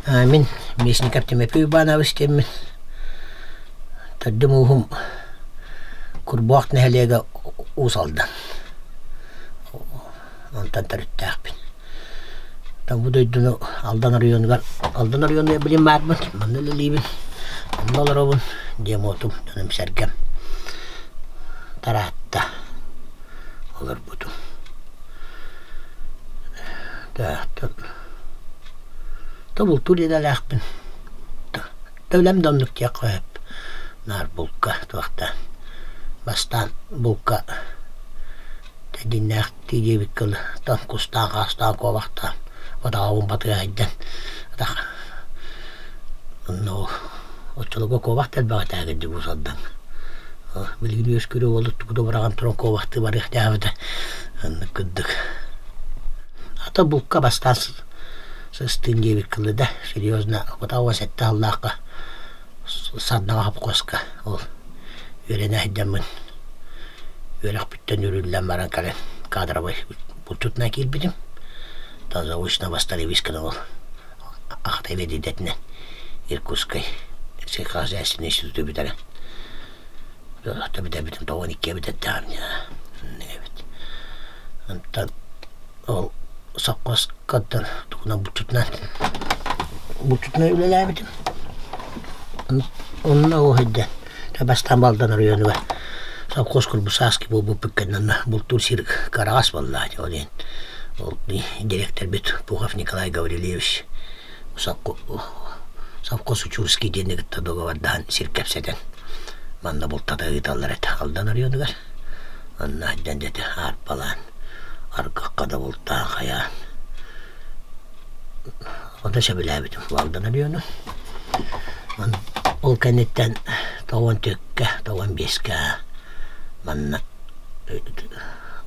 Мин Местников Тимофей Иванович диэммин. Төрдүм ууһум Курбуһах нэһилиэгэ Уус Алдан. Онтон төрүттээхпин. Бу дойдуну Алдан оройуонугар Алдан оройуонугар билим баарбын, манна үлэлиибин, онно олоробун, дьиэм уотум, дьонум сэргэм тараатта олорбутум. Тобултуур идэлээхпин. Үлэм да оннук диэххэ сөп. Наар булка туохтаан бастаан булка дьиҥнээхтии диэбиккэ дылы кустаан, хаастаан, куобахтаан батаҕабын батыһа сылдьан атах онно ол оччолорго куобах да элбэх этэ кырдьык Уус Алдаҥҥа. Билигин үөскүүр уолу тугу да быраҕан туран куобахтыы барыахтаабыта оннук курдук. Ата булка бастаан сыстыым диэбит кылы да серьезно 67 сыллаахха Сардаҥа хопкуоска ол үөрэнэ сылдьаммын үөрэхпиттэн үрүллэн баран кэлэн кадровай булчутунан киирбитим. Заочно восстановись ол ахта идэтинэн Иркутскай сельскохозяйственный институту бүтэрэн бүтэрбитим 92 бүтэрдэҕим эбит. Онтон ол сопхуоскаттан тугунан булчутунан булчутунан үлэлээбитим. Онно ол сылдьан бастаан Балдан оройуонугар совхоз курдук сааскы буолбуппут кэннэ онно бултуур сир кыараҕас буолла ол иһин ол дириэктэрбит Пухов Николай Гаврильевич совхоз Учурский диэни кытта договордаһан сир кэпсэтэн манна бултата ыыталлар этэ Алдан оройуонугар. Онно сылдьан дьэ аарпалаан аргыкка да бултаан хайаан Онто сөбүлээбитим Алдан оройуону. Ол кэнниттэн 94-кэ, 95-кэ манна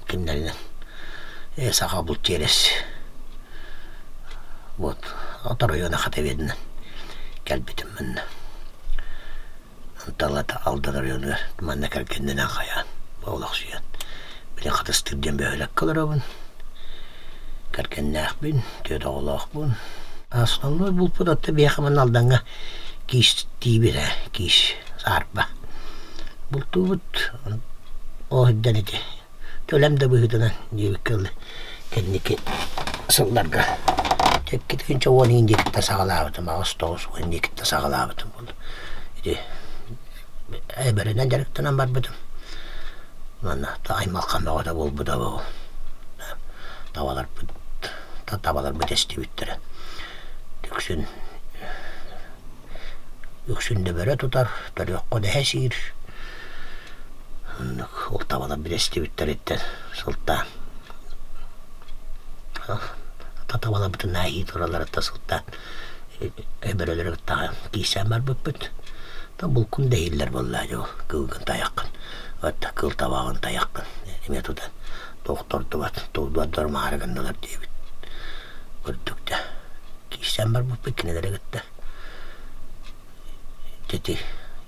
кимнэринэн саха булт через вот от оройуона хата кэлбитим манна. Онтон Алдан оройуонугар манна кэргэннэнэн хайаан олохсуйан били Хатыстыыр диэн бөһүөлэккэ олоробун. Кэргэннээхпин, түөрт оҕолоохпун. Основной булпут отто биһиэхэ манна Алдаҥҥа киис тиийбит ээ, киис саарба. Бултуубут ол сылдьан ити Төлөм да быһыытынан диэбиккэ дылы кэнники сылларга икки уон иин диэкиттэн саҕалаабытым, 8-9 диэкиттэн саҕалаабытым Ити эбэринэн дьарыктанан барбытым. Манна аймалхан бөҕөтө буолбута бу. Табаларбыт табаларбыт эстибиттэрэ. Үксүн үксүн да бөрө тутар, төрүөххэ дэһэ сиир. Оннук ол табалар билэстибиттэриттэн сылтаан табаларбытын ааһыы туралларыттан сылтаан бөрөлөрү кытта киирсэн барбыппыт. Булкун да иһиллэр буоллаа дьэ ол кыылгын тайаххын отто кыыл табаҕын тайаххын эмиэ тутан тохтордубат тулдуордор маары гыннылар диэбит курдук да киирсэн барбыппыт кинилэри кытта Ити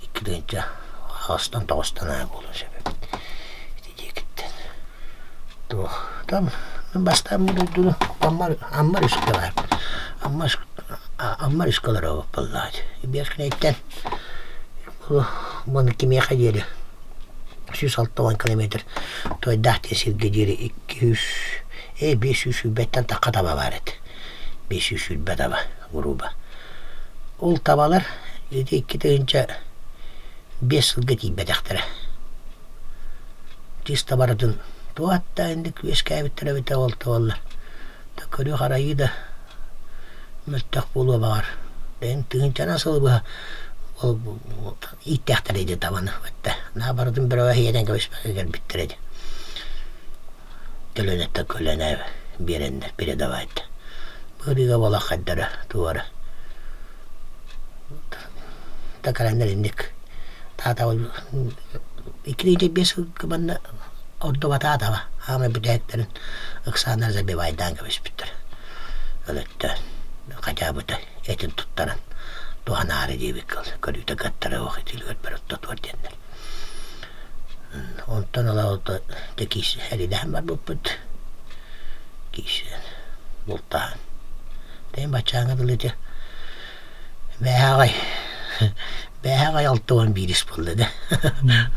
2 тыһыынча аҕыстан тоҕустан аа буолуон сөп эбит. Ити диэкиттэн туох там бастаан бу дойдуну Аммар Аммар үскэ баар. Амма Аммар үскэ олоробут буоллаҕа. Биэс Маны кимиэхэ диэри 160 километр Туойдаах диэн сиргэ диэри 200 э 500 сүүрбэттэн тахха таба баар этэ. 520 таба грубо. Ол табалар ити 2005 сылга тиийбэтэхтэрэ. Чисто барытын туох инник үөскээбиттэрэ эбитэ ол табалар. Көрүү-харайыы да мөлтөх буолуо баҕар. Бэйэҥ тыһыынчанан сылы быһа ол ииттээхтэрэ ити табаны. Наһаа барытын бөрөҕө иһиэнэн кэбиспэккэ кэлбиттэрэ ити. Көлүөнэттэн көлүөнэ биэрэннэр передавать. Быарыыга балаххайдара туора. Такараннар инник таата 2-5 сылга манна ордубатаатаба хаамай бүтэһиктэрин ыксааннар забивайдаан кэбиспиттэр. Өлөттөөн хотя бы этин туттаран туһанаары диэбиккэ көрүүтэ кыаттара ох итилигэр бөрөттотуор диэннэр. Онтон ыла ото дьэ киис эрилэһэн барбыппыт. Киисинэн бултаһан. Тэйин баччааҥҥа дылы ити. Бээһэҕэй бээһэҕэй 61 буолла да.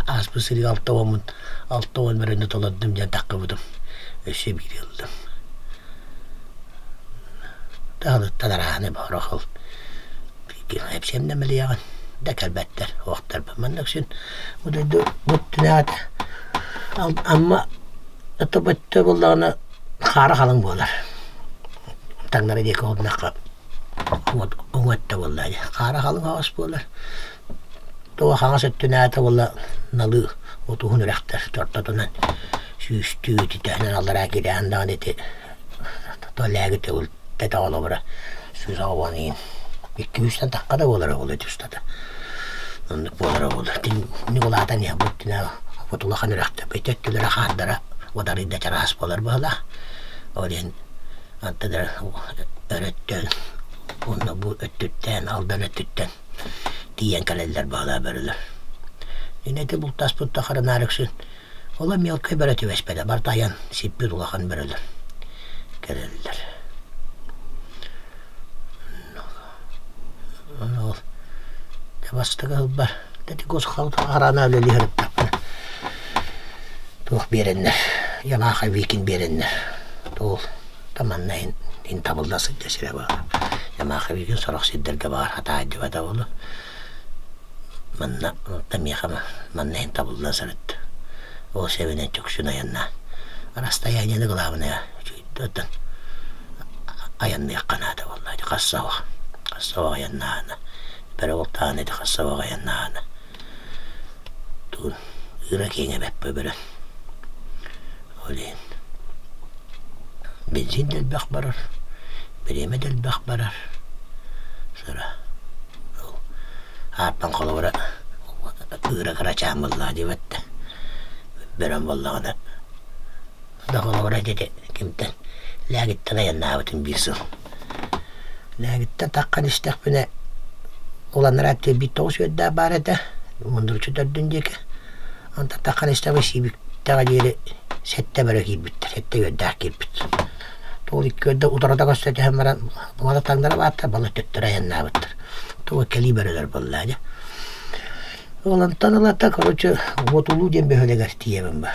Ааспыт сырыыга алта уоммун 60 бөрөнү толордум диэн таххыбытым. Өссө биири ыллым. Таһылыттан арааны борох ыл. Эпсиэм да мэлийэҕин да кэлбэттэр уохтарбын. Манна үксүн бу дойду бу түнэҕэ Амма өттө буоллаҕына хаара халыҥ буолар. Таҥнары диэки уһуннахха уҥа өттө буолла дии. Хаара халыҥ аҕыс буолар. Туох хаҥас өттүнээҕитэ буолла налыы отуһун үрэхтэр ортотунан сүүстүү ититээһинэн аллараа киирээн даҕаны ити лээги төгүл тэтэ холобура 180 иһин икки сүүстэн тахха да буолара буолуо ити устата. Оннук буолара буолуо. Итинник улаатан иһэ бу өттүнэ вот улахан үрэхтэр ити өттүлэрэ хаардара ударыйда чараас буолар быһыылаах. Ол иһин антыгар өрөттөн уонна бу өттүттэн Алдан өттүттэн тиийэн кэлэллэр баҕалаах бөрөлөр. Ини ити бултаспыт да харанаары үксүн Ола мелкай бөрө түбэспэтэ, барыта айан сиппит улахан бөрөлөр кэлэллэр. Ол бастакы сылбар ити госхараана үлэлии сырыттахпына туох биэрэннэр Ямаха Викин биэрэннэр ол да манна иһин табылла сылдьар сирэ баар. Ямаха Викин сорох сирдэргэ баар хатаайдыбата буолуо. Манна миэхэ манна иһин табыллан сырытта. Ол сэбинэн чөксүн айаннаан. Расстояниены главное оттон айанныахха наада буолла ити хас саҕах хас саҕах айаннаана бөрө бултаан ити хас саҕах айаннаана тугун ыыра киэҥэ бэппэ бөрөн ол иһин бензин да элбэх барар, бириэмэ да элбэх барар. Сыра аартан холобура ыыра кырачаан буоллаҕа диэбэт да бөрөм буоллаҕына да холобура ити кимтэн Лээгиттэн айаннаабытым биир сыл. Лээгиттэн таххан истэхпинэ уланнара биир тоҕус үөрдээх баар этэ мундуруччу төрдүн диэки Онтон таххан истэҕи сиибиктэҕэ диэри сэттэ бөрө киирбиттэр, сэттэ үөрдээх киирбит. Туол икки үөрдэ утарыта көрсө түһэн баран буола таҥнара бааттар, балар төттөрү айаннаабыттар. Туга кэлии бөрөлөр буолла дьэ. Ол онтон ылата, короче, Уотулуу диэн бөһүөлэгэр тиийэбин ба.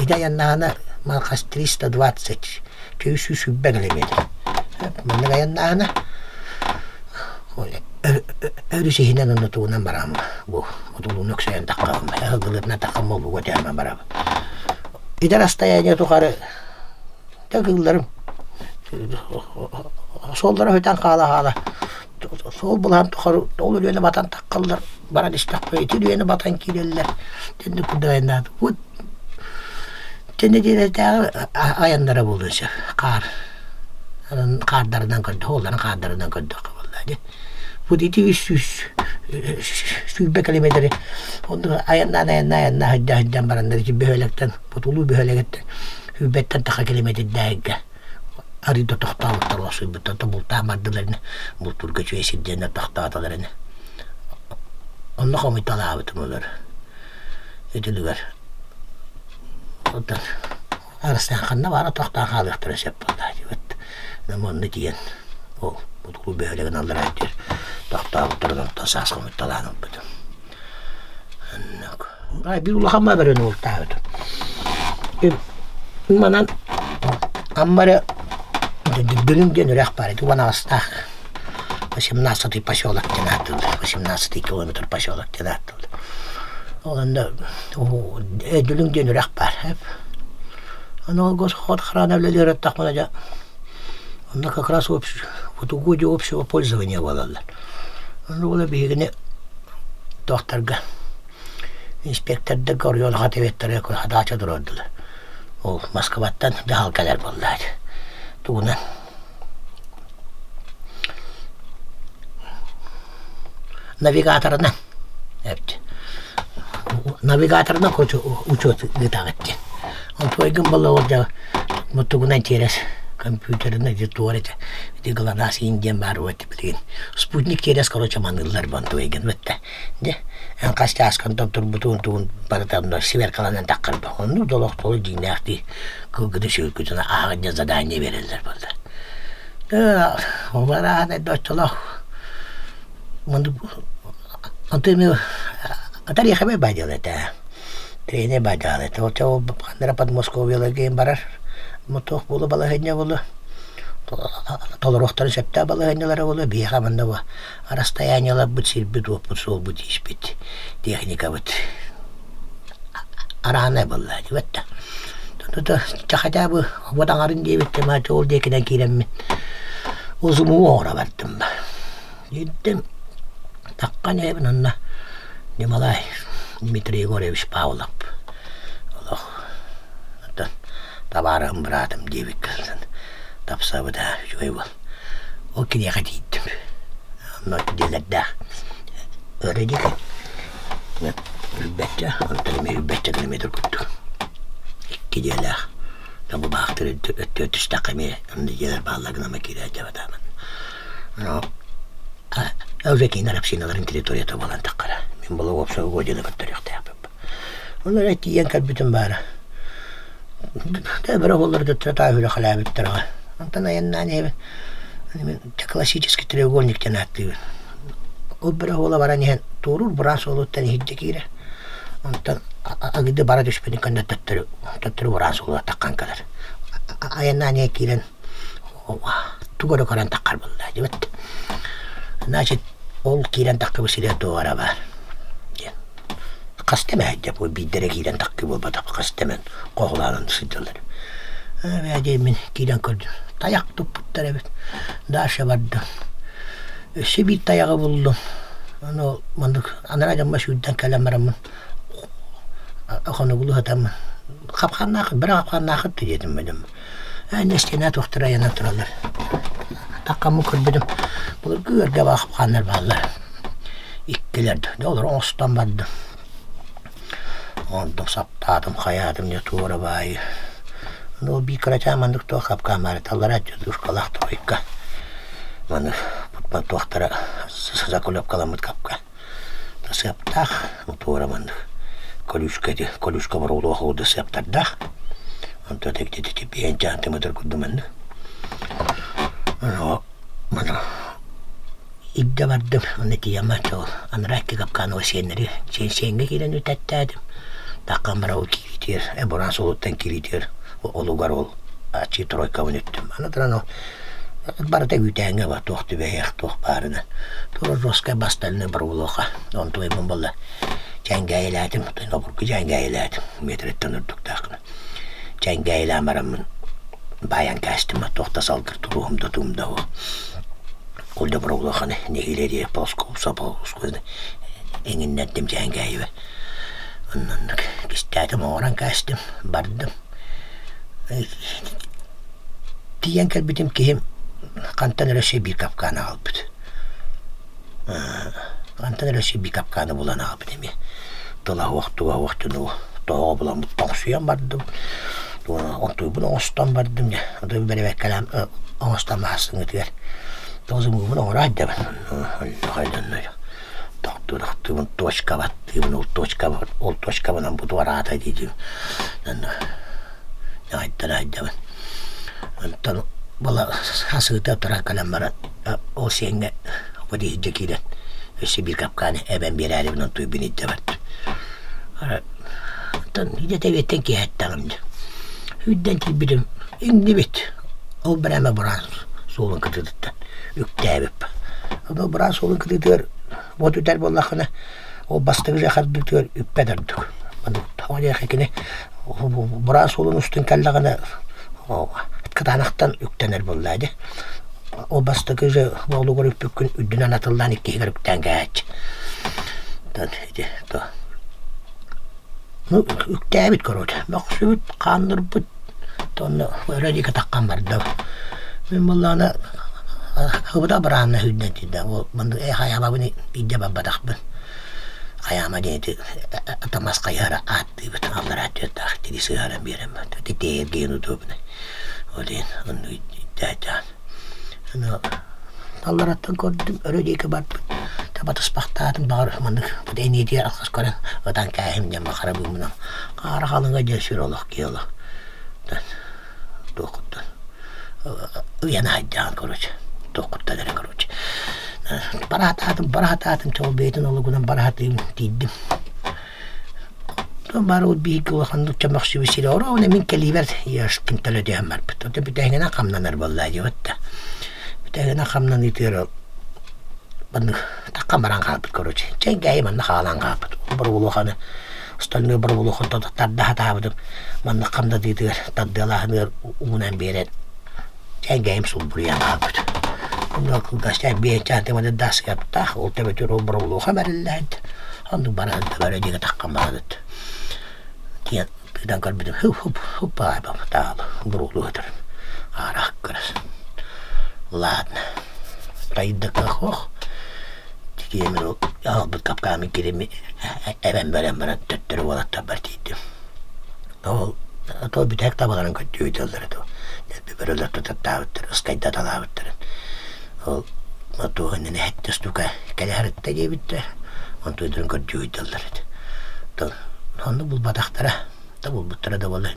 Ити айаннаһына хас 320 320 километр. Маннык айаннаһына өрүс иһинэн онно тугунан барам бу Одулууну өксөйөн таххабын ыһыллыбытынан таххам буолуга түһэммин барабын. Ити расстояние тухары да кыылларым суоллара сүтэн хаала-хаала суол былаан тухары ол үрүөнү батан таххаллар баран истэхпэ ити үрүөнү батан киирэллэр тэнник курдук айаннаат вот тэнэдиэлэтээҕи айаннара буолуон сөп хаар хаардарынан көрдөх уолларын хаардарынан көрдөххө буолла дии Вот ити 320 километри онно айаннаан айаннаан айаннаан сылдьан сылдьан бараннар ити бөһүөлэктэн Бутулуу бөһүөлэгиттэн сүүрбэттэн таха километрдээһигэ арыйда тохтообуттар олохсуйбуттар то бултаан бардылар ини бултуурга үчүгэй сирдэринэн тохтоотолор ини онно хомуйталаабытым олор итилигэр оттон Арыстаан ханна баара тохтоон хаалыахтара сөп буоллаҕа диэбит. Онно тиийэн ол Бутулуу бөһүөлэгин аллараа өттүгэр тохтообуттарын онтон саас хомуйталаан ылбытым. Оннук. Биир улахан бөрөнү бултаабытым. Манан Амма эрэ Дүлүҥ диэн үрэх баар ити уон аҕыстаах 18 поселок диэн ааттыыллар. 18 километр поселок диэн ааттыыллар. Ол онно Дүлүҥ диэн үрэх баар. Аны ол госхотхрана үлэлиир аттахпына дьэ онно как раз вот угодья общего пользования буолаллар. Ону буола биһигини туохтарга инспектордарга оройуон ответтары хадаача туруордулар. Ол Москваттан дьаһал кэлэр буолла тугунан навигаторынан эбит навигаторынан короче учет ыытаҕыт диэн онтуойгун буолла ол дьэ мутугунан через компьютерынан ити туор этэ ити глонасс диэн баар вот билигин спутник через короче маныыллар бу онтуойгун бүттэ дьэ эн хас чааскан турбутун тугун барыта онно сверкаланан таххарба оннук да олохтолу дьиҥнээхтии кылгыны сүөргүтүн ааҕын дьэ задание биэрэллэр буолла Убараан оччолоох. Онтон тарихабай баадьал этэ. Тренер баадьал этэ. Ол ханна эрэ Подмосковьеларга барар туох буолуо балаһыанньа буолуо толоруохтарын сөптөөх балаһыанньалара буолуо биһиэхэ манна бу расстояниеларбыт сирбит-уоппут суолбут ииспит техникабыт араанай буолла диэбэт да хотя бы вот аҥарын диэбиттим ол диэкинэн киирэммин узумуу оҥоро бардым Ииттим таххан иһэбин онно Николай Дмитрий Егорович Павлов олох оттон табаарыһым быраатым диэбиккэ тапсабыта үчүгэй уол. Ол киниэхэ тиийдим. Онно дьиэлэрдээх өрө диэки үрбэччэ, онтон эмиэ үрбэччэ километр курдук. Икки дьиэлээх. Бу баахтар өттүгэр түстэххэ эмиэ онно дьиэлэр бааллар гынан киирээччи Уже кинилэр общиналарын территорията буолан таххара. Мин была уопсай угодьяны көрдөрүөхтээхпин. Ол эрэ тиийэн кэлбитим баара. Бөрө буоллар төттөрү үлэхэлээбиттэр аҕай. Онтон айаннаан иһэбин. Мин классический треугольник диэн ааттыыбын. Ол бөрө уола баран иһэн туоруур бураан суолуттан иһирдьэ киирэр. Онтон агыды бара түспүтүн кэннэ төттөрү төттөрү бураан суолугар таххан кэлэр. Айаннаан иһэн киирэн тугу эрэ көрөн таххар буолла диэбит. Значит, ол киирэн таххыбы сирэ туора баар диэн. Хаста эмэ дьэ бу биирдэрэ киирэн таххыы буолбатах хаста эмэн хоһулаанан сылдьаллар. Ээ дьэ мин киирэн көрдүм. Тайах туппуттар эбит. Дальше бардым. Өссө биир тайаҕы буллум. Ону маннык анараа дьоммор сүүрдэн кэлэн бараммын хонугулуу сытаммын хапханнаах бары хапханнаахыт диэтим дьоммор. Нэстиэнэ туохтара айанан тураллар. Таххаммын көрбүтүм, былыргы ыарга баахпааннар бааллар. Иккилэр да. Олору оҥостон бардым. Онтум саптаатым, хайаатым дьэ туора баайы. Ну, биир кырачаан маннык туох хапкаан баара таллара душкалаах тройка. Маны туохтара заклепкаламмыт капка. Сыаптаах, туора маннык колючка ити колючка боруолуох да сыаптардаах. Онтон ити биэн сантиметр курдук маннык. Маны илдьэ бардым, онно тиийэммэр ол анараа икки капкаанова сиэннэри сиэҥҥэ киирэн үтэттээтим. Таххан баран ол киириитигэр, буран суолуттан киириитигэр олугар ол аччыы тройкабын үттүм. Аны туран ол Барыта үүтээҥҥэ бар, туох түбэһиэх, туох баарына. Тура жесткай бастальнай боробулуоха. Онтуойбун буолла чэҥгээйилээтим, обургу чэҥгээйилээтим, метрэттэн үрдүктээх. Чэҥгээйилээн бараммын баайан кээстим, туох да салгыр туруһум да туум да суох. Ол да боробулуоханы нэһиилэ диэ полоскуопса полоскуопса эҥиннэрдим чэҥгээйибэ. Оннук кистээтим, оҥорон кээстим, бардым. Тиийэн кэлбитим киһим хантан эрэ өссө биир капкааны аҕалбыт. Хантан эрэ өссө биир капкааны булан аҕалбыт эмиэ. Тыла суох, туга суох дьону тоҕо буламмыт тоҥсуйан бардым. Онтуйбун оҥостон бардым дьэ. Ону бэрэбэккэлээн оҥостон массыҥҥытыгар тоҕус оҥоро сылдьабын. Тохтуу-тохтуубун точкабаттыыбын ол точкабын ол точкабынан бу туораата диибин. Айдабын. Онтон була хасыыта туран кэлэн баран ол сиэҥҥэ подъезда киирэн өссө биир капкааны эбэн биэрээрибин онтуйбун илдьэ бардым. Онтон идэтэ эбиэттэн киэһэттэҕим дьэ. Үрдэн киирбитим иҥнибит. Ол бэрээмэ бураан суолун кытыытыттан үктээбиппин. Ол бураан суолун кытыытыгар уот үтэр буоллаххына Ол бастакы дьэ хардыытыгар үппэт ордук. Тоҕо диэххэ кини бураан суолун устун кэллэҕинэ кытаанахтан үктэнэр буоллаа дии. Ол бастакы дьэ буолугар үппүккүн үрдүнэн атыллаан иккиһигэр үктээн кээһээччи. Ити то ну үктээбит короче мөхсүбүт хааннырбыт Онно өрө диэки таххан барда. Мин буоллаҕына хыбыта быраанна сүүрдэн тиийдэ. Ол маннык ээ хайаабабын илдьэ барбатахпын. Хайаама диэн ити тамас хайыһара ааттыыбыт. Аллараа түөртээх тири сыһаран биэрэн барда. Ити тиэйэргиэн удобно. Ол иһин оннук дьаһан. Аллараттан көрдүм, өрө диэки барбыт. Таба туспахтаатым, баҕар маннык эниэтигэр алҕас көрөн ытан кээһим диэн бахара быымынан хаара халыҥа диэн сүр олох киһи олох туоххуттан ыйан аһайдаан короче туоххуттан эрэ короче. Бара сатаатым, бара сатаатым, чэ ол бэйэтин олугунан бара сатыыбын тиийдим. Бары биһиги улаханнык чөмөхсүбүт сирэ оруобуна мин кэлиибэр Яшкин төлө түһэн барбыт. Ото бүтэһигинэн хамнанар буолла диэбит да. Бүтэһигинэн хамнаныытыгар ол маннык таххан баран хаалбыт короче. Чэҥкээйи манна хаалан хаалбыт. Боробулуоханы остальной боробулуохан тарда сатаабытым маннык хамнатыытыгар тардыалааһыныгар уунан биэрэн Чэҥкээйим сулбуруйан хаалбыт. Онно кылгас чээн биэчээн тыманы даскаптаах ол төбөтүгэр ол боробулуоха бэриллээт оннук баран да бары диэки таххан барабыт. Тиэн тыынан көрбүтүм хуп хуп хуп таал буруулуу сытар араак көрөс. Ладно, тайдакка хох тиэмир ол аҕалбыт капкаамын кирими эбэн баран баран төттөрү уолаттарбар тиийдим. Ол то бүтэһик табаларын көрдүү ыыталлара то дэлби бөрөлөр тутаттаабыттар, ыскайдаталаабыттарын. Ол туох иннинэ сэттэ штука кэлэ сырытта диэбиттэр. Онтуйдарын көрдүү ыыталлар этэ. Оттон оннук булбатахтара. Да булбуттара да буоллар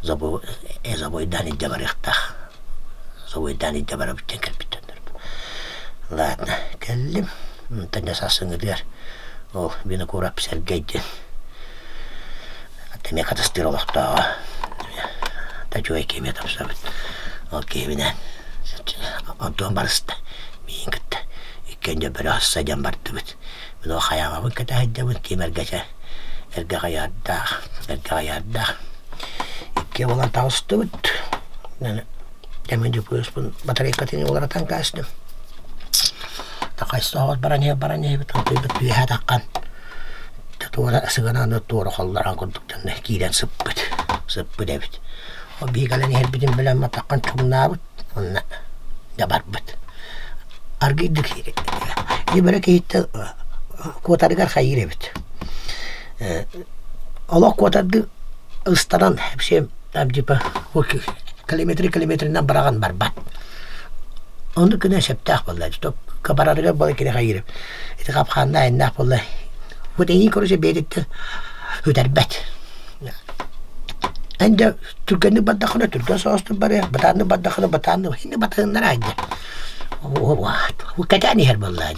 забойдаан илдьэ барыахтаах. Забойдаан илдьэ барабыт диэн кэлбиттэр. Ладно, кэллим. Онтон дьэ сарсыҥҥытыгар ол Винокуров Сэргэй диэн эмиэ хатыстыыр олохтооҕо үчүгэй киһи тапсабыт ол киһибинэн онтуон барыста миигин кытта иккиэн дьэ бөрө асса диэн бардыбыт мин ол хайаҕабын кэтэ сылдьабын ким эргэчэ эргэ хайаардаах эргэ хайаардаах иккиэ буолан таҕыстыбыт Эмин дьуппуйуспун батарейкатын уларытан кээстим такайса оҕус баран иһэ баран иһэбит онтуйбут үөһэ таххан туора сыгынан туора холлорон курдук дьонно киирэн сыппыт сыппыт эбит ол биһи кэлэн иһэрбитин билэн матаххан чуҥнаабыт онно дьэ барбыт аргыйдык ибэрэ киһиттэн куотарыгар хайыыр эбит олох куотардыы ыстанан вообще там типа километры километрынан быраҕан барбат оннук гына сөптөөх буолла барарыгар буола кини хайыыр ити хапхааннаах айаннаах буолла вот эйиин короче бэйэтиттэн үтэрбэт эн дьэ түргэнник бардаххына түргэн соҕустук барыа бытааннык бардаххына бытааннык инник батыһыннара айда кэтээн иһэр буолла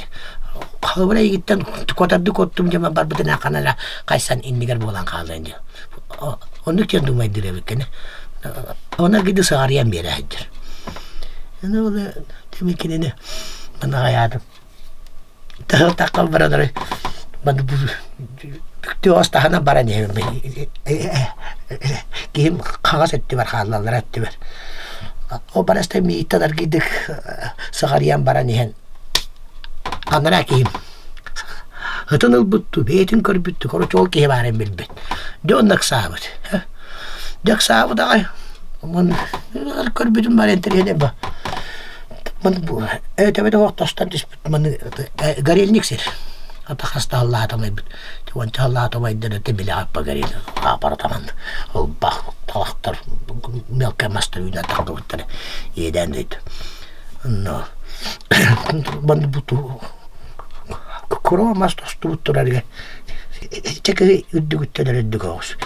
холобура эйигиттэн куотардыы куоттум дьэ барбытын ааххана хайсан иннигэр буолан хаалыан дьэ оннук диэн думайдыыр эбиккин онно гиди сыҕарыйан биэрэ сылдьар Мин кинини манна хайаатым Таххал баран бүктүү таһынан баран иһэбин киһим хаҥас өттүбэр хааллаллар өттүбэр ол бараста мииттэн аргыйдык сыҕарыйан баран иһэн анараа киһим ытын ылбыт дуу бэйэтин көрбүт дуу короче ол киһи баарын билбит дьэ онно ыксаабыт дьэ ыксаабыт аҕай көрбүтүм баар интэриэһинэй ба Өтөбөтө оһох тостон түспүт маны горельник сир ата хастааллаатамайбыт уонча аллаатамайдара тибилэҕэ горельник апаратаман ылбах талахтар мелкай мастар үүнэн тахтыбыттар иэдээн дойду но манны буту куруо мас тостубут турарыгар чэкэ үрдүгүттэн үрдүк оҕус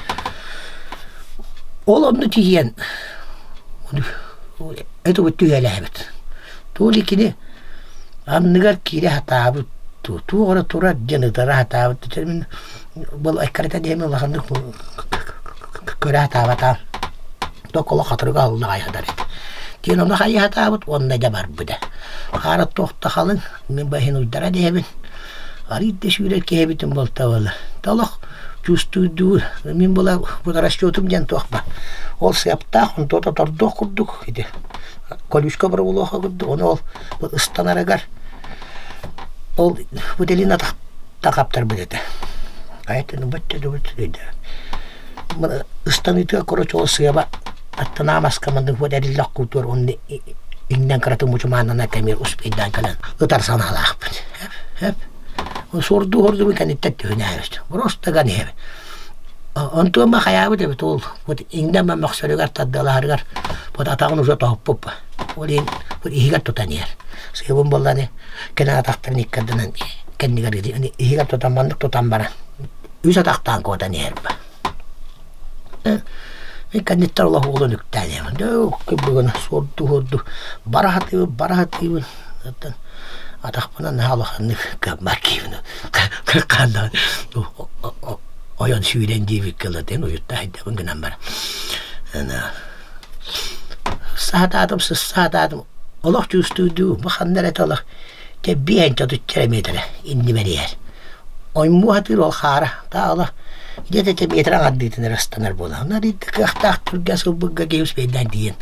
ол онно тиийэн Этубут түһэлээбит. То ли кини анныгар киирэ сатаабыт дуу, туох эрэ турар диэн ытара сатаабыт. Мин был эккирэтэн иһэн улаханнык көрө сатаабатаҕым. Токоло хатырыга аһылла хайыһатар этэ. Диэн ону хайыы сатаабыт уонна дьэ барбыта. Хаара туох да халыҥ, мин баһын уйдара диэбин. Арыый да сүүрэр киһи эбитим буолта Толох чувствуйдуур мин була расчетум диэн туох ба ол сыаптаах онтуота тордуох курдук ити колючка боробулуоха курдук ону ол ыстанарыгар ол бутелин атахта хаптарбыт этэ айтын бачча ыстаныытыгар короче ол сыаба аттана маска маннык вот эриллэх култуур онно иҥнэн кыратын мучумааннана кэмир успейдаан кэлэн ытар санаалаахпын хөп Суордуу хордубун кэнниттэн түһүнээбит. Просто ган иһэбин. Онтуон ба хайаабыт эбит ол вот иҥнэн мөхсөрүгэр тардыалаһарыгар вот атаҕын уже тоһуппуп. Ол иһин иһигэр тутан иһэр. Сыыбын буолланы кэнэн атахтарын иккардынан кэннигэр иһигэр тутан маннык тутан баран үс атахтаан куотан иһэр ба. Мин кэнниттэн олох уолун үктээн иһэбин. Дөө бүгүн суордуу-суордуу бара сатыыбын, бара сатыыбын. Атахпынан наһаа улаханнык кыаммат киһибин ханна ойон сүүрэн диэбиккэ ылатын уйутта сылдьабын гынан баран саатаатым саатаатым олох чувствуйдуу бу ханна эрэ олох дьэ биэһэн чотучча эрэ миэтэрэ иннибэр иһэр оймуу сатыыр ол хаара таала где-то те метр аҥардыытын эрэ ыстанар буолар онно арыйда кыахтаах түргэн сылбырга киһи успейдаан тиийэн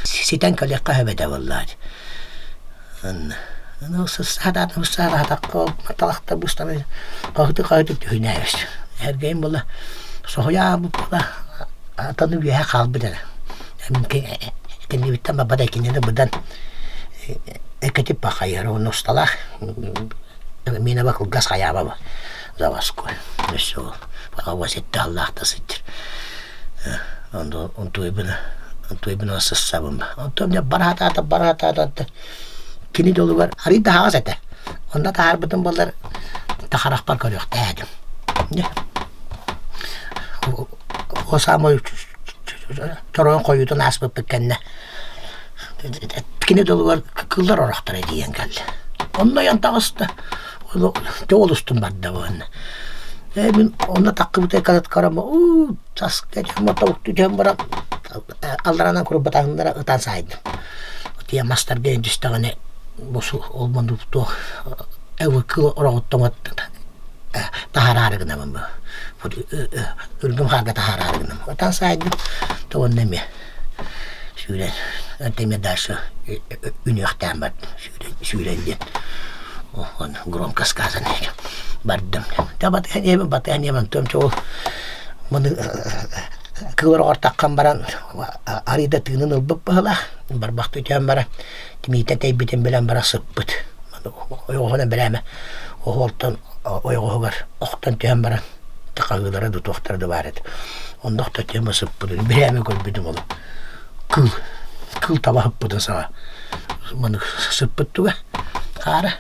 ситэн кэлиэххэ сөп этэ буоллаҕа Ну, саатаатым саатаатахха талахта быстан хаһыты-хаһыты түһүнээбит. Эргэйим буолла соһуйаабыт буолла атаны үөһэ хаалбыт эрэ. Кэннибиттэн барбата кинини быдан экэтип хайыһара уонна усталаах миэнэ кылгас хайаабаба заводской өссө ол пока сетте аллаах да сылдьар онтуйбуна онтуйбуна сыссабын онтон дьэ бараатаата бараатаата кини дьолугар арый да аһаҕас этэ онно таһаарбытым буоллар тахарахпар көрүөхтээх этим дьэ ол саамай чороон хойуутун ааспыппыт кэннэ кини дьолугар кыллар орохторо тиийэн кэллэ онно ойон таҕыста дьэ ол устун барда уонна ээ мин онно таххыбыта калаткарам уу таска түһэн баран алларанан курбатаһыннара ытан саайдым тиэ мастарга түстэҕинэ бу ол муннук туох кыл ороҕуттан таһаараары гынабын бу үрдүм хаарга таһаараары гынабын ытан саайдым то уонна эмиэ сүүрэн эмиэ дальше үнүөхтээн бардым сүүрэн диэн он громко сказано бардым да батыһан иһэбин батыһан иһэбин онтон ол маны кыыл ороҕор таххан баран арыйда тыынын ылбыт быһыылаах барбахтыы түһэн баран тимиитэ тэйбитин билэн баран сыппыт ойоҕоһунан бэлээмэ оһуолтан ойоҕоһугар охтон түһэн баран хаһыылара да туохтара да баар этэ оннук да тема сыппытын бирээмэ көрбүтүм ол кыл кыл таба сыппытын саҕа маны сыппыт туга хаара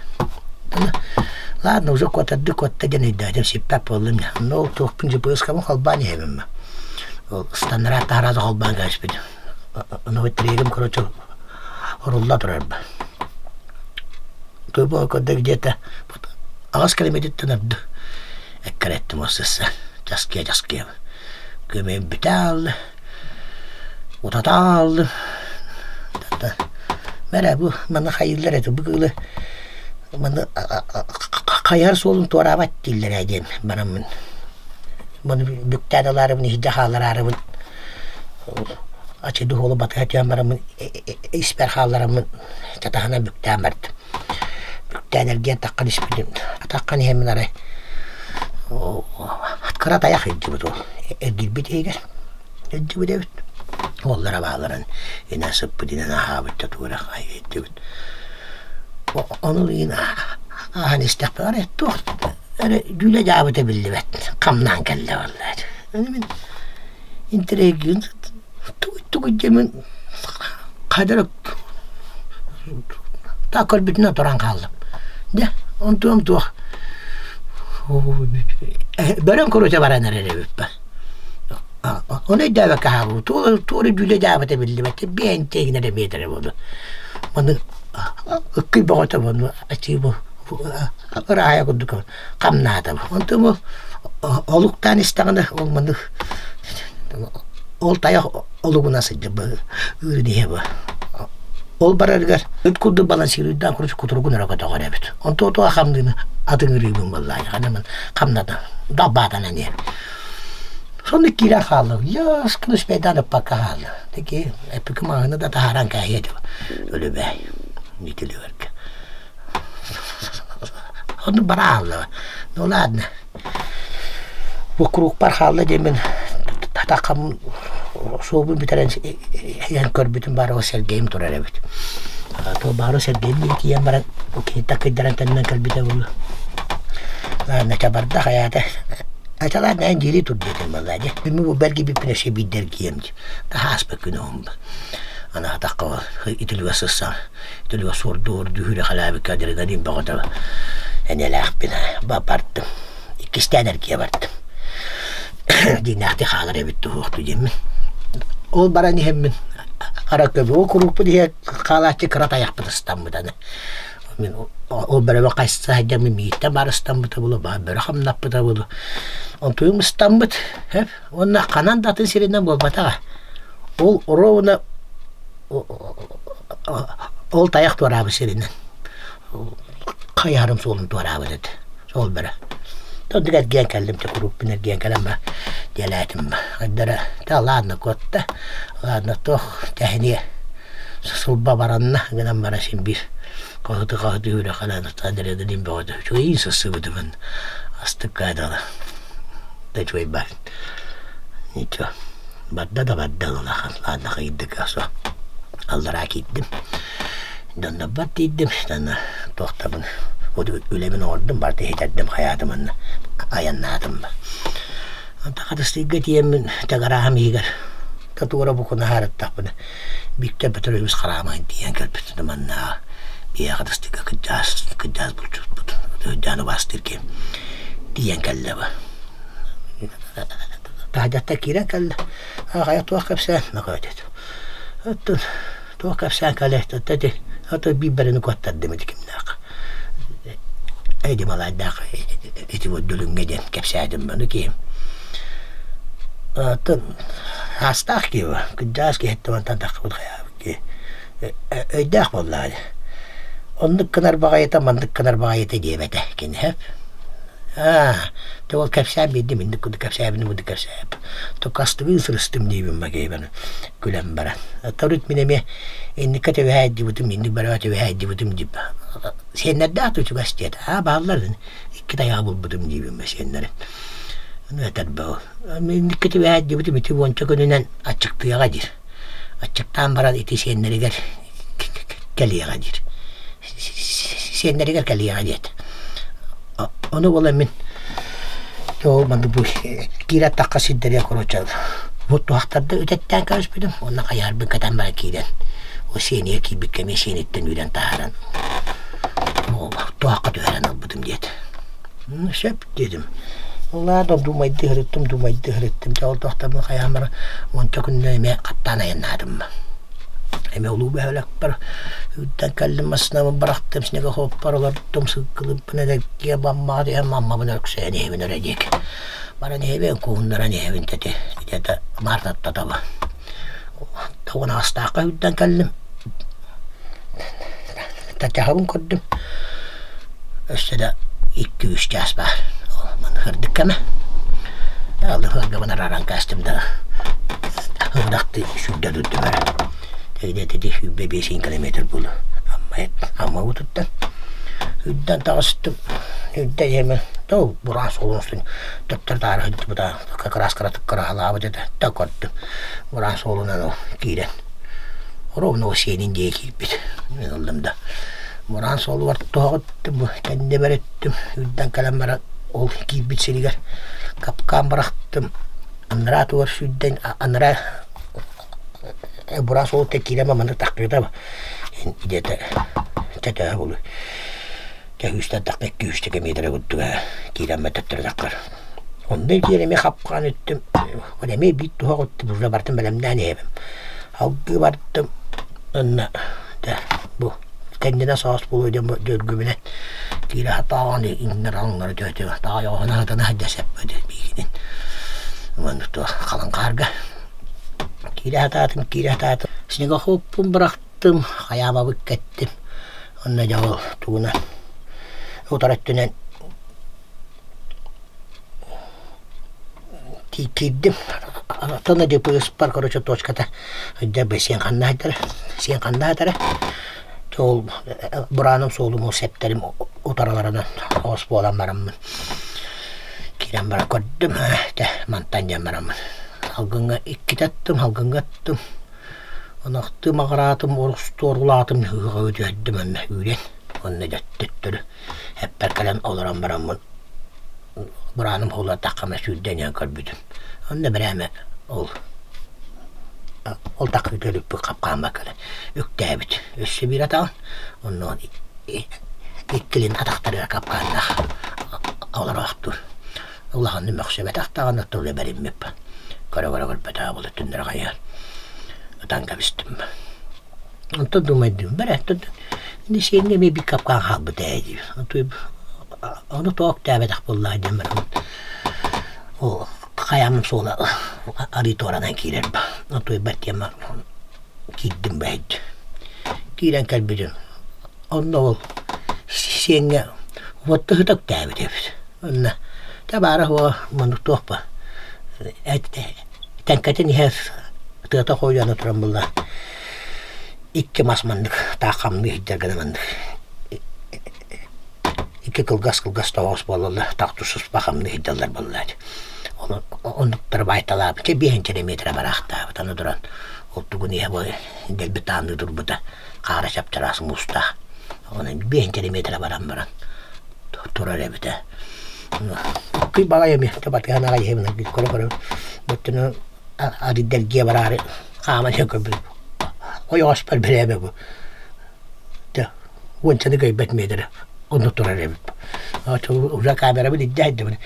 ладно уже куотарды куотта диэн өйдөөтүм сиппэт буоллум но ол туохпун дьыпыыскабын холбоон иһэбин ол стандарт таһараады холбоон кээспитим ону трегим короче орулла турар Тупо көрдө где-то аҕыс километртэн ордук эккирэттим ол сысса часкыйа-часкыйа күөмэйим бүтэ хаалла утата хааллым мэрэ бу манна хайыыллар этэ бу кыылы манна хайыһар суолун туораабат дииллэр ээ диэн бараммын маны бүктээн ылаарыбын иһирдьэ хааллараарыбын аччык уолу батыһа түһэн бараммын испэр хааллараммын чатаһынан бүктээн бардым. Бүктээн эргийэн таххан испитим. Атаххан иһэммин арай кыра тайах илдьибит ол эргийбит иһигэр илдьибит эбит. Уоллара бааларын инэ сыппыт инэн аһаабыт да тугу эрэ илдьибит. Ону ыйын ааһан истэхпинэ арай туох эрэ дьүүлэ дьаабыта биллибэт хамнаан кэллэ буолла. Аны мин интэриэһиргиин тугуй диэмин хайдах так көрбүтүнэн туран хааллым дьэ онтуом туох бөрөм короче баран эрэр эбиппин ону өйдөөбөккө хаалбыт туора дьүүлэ дьаабыта биллибэт биэнтиэгинэ эрэ миэтэрэ буолуо маны ыккый бөҕөтө буолуо ачыы бу ыраайа курдук хамнаата. Онтон ол олуктаан истэҕинэ ол маннык ол тайах олугуна сылдьар ыырын иһэ бу. Ол барарыгар ыт курдук балансируйдаан короче кутуругун өрө көтөҕөр эбит. Онтон отуга хамныыны атыҥырыыбын буоллаҕа ханамын хамната далбаатанан иһэр. Сонно киирэн хаалла. Яскын успейдаан ыппакка хаалла. Таки эппиким маҕаны да таһааран кээһиэ этим. Өлүбээй. Нитиливергэ. Ону бара хаалла. Ну ладно. Бу кругпар хаалла диэммин атаххам суолбун бүтэрэн иһэн көрбүтүм баар ол Сергейим турар эбит. То баары Сергейим диэн тиийэн баран кини такыйдаран төннөн кэлбитэ буолуо. Ладно, ча барда хайаата. Ача ладно, эн дьиэлии тур диэтим буолла дии. Мин бу бэргийбиппин өссө биирдэ эргийэм дии. Таһааспыт күнү Аны атахха итилигэ сыссан Түлүгэ суордуур дүүрэ халаабыкка адреналин бөҕөтө энэлээхпин бардым. Иккистээн эргийэ бардым. Дьиҥнээхтик хаалар эбит туһуохту диэммин. Ол баран иһэммин хара көбү ол куруукпут иһэ хаалааччы кыра тайахпыт ыстаммыт аны. Мин ол бөрөбө хайса сылдьаммын мииттэн барыстаммыта буолуо, бөрө хамнаппыта буолуо. Онтуйум ыстаммыт, сөп. Уонна ханан да атын сиринэн буолбатаҕа. Ол ровно ол тайах туораабыт сиринэн хайыһарым суолун туораабыт этэ. Сол бөрө. Онтук эргийэн кэллим, дьэ курууппун эргийэн кэлэн ба дьиэлээтим ба. Хайдара да ладно куотта, ладно туох тэһиниэ сылба баранна гынан баран син биир хаһыты-хаһыты үүрэ-халаан адреналин бөҕөтө үчүгэйин сырсыбытымын астыкка дылы да үчүгэй баар ничего барда да барда улахан ладно хайдык асо аллараа киирдим доннорбор тиийдим итанна туохтабын үлэбин оҥордум барыта иһитэрдим хайаатым анна айаннаатым Хатыстыырга тиийэммин тагарааһым иһигэр татуура букунаһаарыттахпына Виктор Петрович Хараамай тиийэн кэлбит манна биһиэхэ Хатыстыырга кырдьаҕас кырдьаҕас булчуппут Дьааны убаастыыр киһи тиийэн кэллэ бу таһырдьаттан киирэн кэллэ хайа туох кэпсээн нокоотет оттон Туох кэпсээн кэлэ ити ото биир бэрэни куоттардым ити кимнээх Эдди Малайдаах ити дүлүҥҥэ диэн кэпсээтим ону киһим оттон аастаах киһи кырдьаҕас киһиттэн мантан таххыбыт хайаабыт киһи өйдөөх буоллаҕа дии оннук гынар баҕайыта маннык гынар баҕайыта диэбэтэ кини сөп Аа, дьэ ол кэпсээн биэрдим, инник курдук кэпсээбитим, курдук кэпсээп. Токастыбын сырыстым диибин Макееваны күлэн баран. Төрүт мин эмиэ инникке түбэһээйдибитим, инник бөрөҕө түбэһээйдибитим дип. Сиэннэрдээх да үчүгэс диэтэ. Аа, бааллар икки тайаҕы булбутум диибин сиэннэрин. Ону этэрбэ ол. Инникке түбэһээйдибитим ити уонча күнүнэн аччыктыаҕа диир. Аччыктаан баран ити сиэннэригэр кэлиэҕэ диир. Сиэннэригэр кэлиэҕэ диэт. Ону буолан мин ол маннык бу киирэ аттахха сирдэригэр короче бу туһахтарда үтэттээн кэбиспитим уонна хайаарбын кэтэн баран киирэн ол сиэнигэр киирбиккэ эмиэ сиэниттэн үүрэн таһааран туһахха түһэрэн ылбытым диэт. Сөп диэтим. Ладно, думайды сырыттым, думайды сырыттым. Дьэ ол туохтарбын хайаан баран уонча күнүнэн эмиэ хаттаан айаннаатым. Эмиэ улуу бөһүөлэкпэр үрдэн кэллим, массыынабын бырахтым, снегоходпар олордум, сылгылыппын эргийэ маммаҕа түһэн маммабын өрксөйөн иһэбин эрэ диэки. Баран иһэбин, куһуннаран иһэбин тэти, где-то мартаттатаба. Тоҕун аастаахха үрдэн кэллим. Татьяхабын көрдүм. Өссө да икки-үс чаас баар. Сырдык кэмэ. Алыһыаргабын арааран каастым да ырдахты сүүрдэ турдум эрэ. Тэгдэ ити 25 километр буолу. Амма Амма уутуттан. Үрдэн таҕыстым. Үрдэ иһэмэ то бураан суолун устун төптөр таары сылдьыбыта как раз кыратык кыраһалаабыт этэ. Та көрдүм. Бураан суолунан ол киирэн ровно сиэнин диэки киирбит. Мин ыллым да бураан суолугар туһаҕыттым, кэннибэр өттүм, үрдэн кэлэн баран ол киирбит сиригэр капкаан бырахтым. Анараа тугар сүүрдэн анараа бураан суолуттан киирэн маннык таххыыта где-то чөтөһө булу Кэһүүстэн тахха икки үстэ миэтэрэ курдуга киирэн төттөрү таххар. Онно киирэн эмиэ хапкаан өттүм, ол эмиэ биир туһах өттүм, уже бартын бэлэмнээн иһэбин. Алгыы бардым, онно дьэ бу кэннинэ соос буолуо диэн дьөргүбүнэн киирэ сатаан иҥнэр-аҥнары түһэ таайоҕоһуна сытана сылдьа сөппөт биигинин. Уонна туох халыҥ хаарга киирэ сатаатым, киирэ сатаатым. Снегохоппун бырахтым, хайаабабыт кэттим. Онно дьэ ол тугунан утары өттүнэн киирдим. Оттон ДПС-пар короче точката дьэ сиэн ханна сылдьара сиэн ханна сытара ол бурааным суолум ол сэптэрим утараларынан оҕус буолан бараммын киирэн баран көрдүм дьэ мантан диэн бараммын салгыҥҥа иккитэ аттым салгыҥҥа аттым Ынахтыы маҕыраатым, орустуорулаатым, ыһыаҕы түһэрдим онно үүрэн уонна дьэ төттөрү эппэр кэлэн олорон бараммын бурааным уһуллардаххына сүүрдэн иһэн көрбүтүм. Онно бэрээмэ ол ол такыыта өлүкпүт хапкааммар кэлэн үктээбит. Өссө биир атаҕын онно иккилин атахтарыгар капкааннаах олороохтуур. Улаханнык мөхсүбэтэх даҕаны тылы бэриммиппин. Көрө-көрө көрбөтөө була түннэрэ хайаан ытан кэбистим. Онтон думайдым бэрэ. Ини сиэҥҥэ эмиэ биир капкаан хаалбыт ээ диир. Ону тоҕо үктээбэтэх буоллаҕа диэн баран ол хайаамым суола арыы туоранан киирэр отуйбат диэн киирдим бэйд. Киирэн кэлбитим онно ол сиэҥҥэ уотта сыта үктээбит эбит. Онно дьэ баара суоҕа маннык туох ба тэҥкэтин иһэр тыата хойуйан туран булла икки мас маннык таах хамныы сылдьар гына маннык икки кылгас-кылгас тоҕоос буолаллар таах туспа хамныы сылдьаллар буоллаат оннуктары баайталаабыт чэ биэһинчэ миэтэрэ бараахтаабыт аны туран ол тугун иһэ бу дэлби таанныы турбута хаара чап-чараас муустаах онон биэһинчэ миэтэрэ баран баран турар эбитэ кый баҕайы эмиэ батыһан аҕай иһэбин көрө-көрө бүттүнү арыйдэргиэ бараары хааман иһэн көрбүтүм ойоҕоспор бирээмэ бу уончаны кыайбат миэтэрэ онно турар эбит уже камерабын илдьэ сылдьабын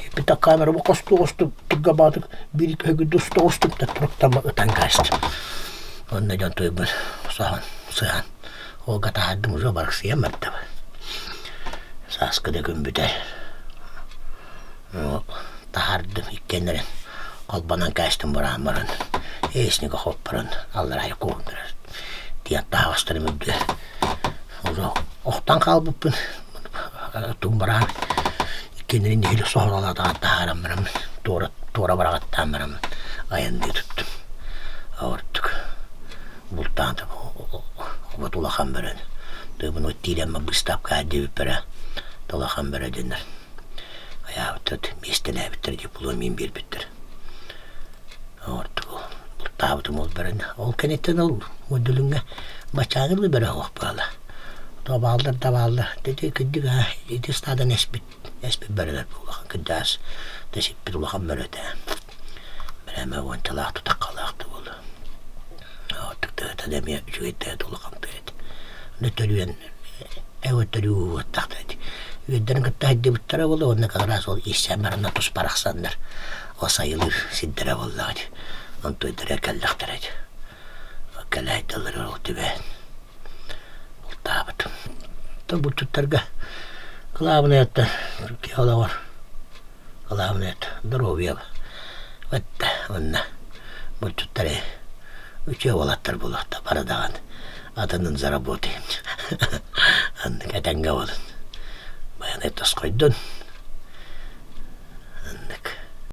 эппитэх камерабын хостуу-хостуу тургабаатык биир көһүгүрдэ уста-устум да туруктама ытан каастым онно дьон туйбут соһон сыһан уолга таһаардым уже барахсыйан бардым сааскы да күн бүтэр Таһаардым иккиэннэрин холбонон кээстим бураан баран эснигэ хоппорон аллараа куһуннарар тиийэн таһаҕастарым үрдүгэр уже охтон хаалбыппын тугум бараан иккиэннэрин нэһиилэ соһоролоотоҕун таһааран баран туора туора быраҕаттаан баран айанныы туттум ордук бултаан вот улахан бөрөн тыыбын вот тиирэммэ быыстапка диэбиппэрэ улахан бөрө дэнэр Айаабыттар, миэстэлээбиттэр, диплом мин биэрбиттэр. Ордук бултаабытым ол бөрөнү. Ол кэнниттэн ол Модулуҥҥа баччааҥҥы дылы бөрө оһох буола. То бааллар да бааллар. Ити кырдьык аа ити ыстаадан эспит эспит бөрөлөр улахан кырдьаҕас да сиппит улахан бөрө этэ. Бэрэмэ уончалаах тутаххалаах да буолуо. Ордук тыата да эмиэ үчүгэй тыата улахан тыа этэ. Аны төрүөн Эбэтэр ууһуоттахтара ити. Үөрдэрин кытта сылдьыбыттара буолуо уонна как раз ол ииссээн баранна туспа арахсаннар ол сайылыыр сирдэрэ буоллаҕа ити. Онтуйдара кэллэхтэрэ ити. Кэлээйдэллэр ол түбэһэн бултаабытым. То булчуттарга кылаабынай оттон киһи олоҕор Главное здоровье вот онно булчуттар үчүгэй уолаттар буолуохтар бары даҕаны атынын заработаем. Оннук этэҥҥэ буолун. Байанай тосхойдун.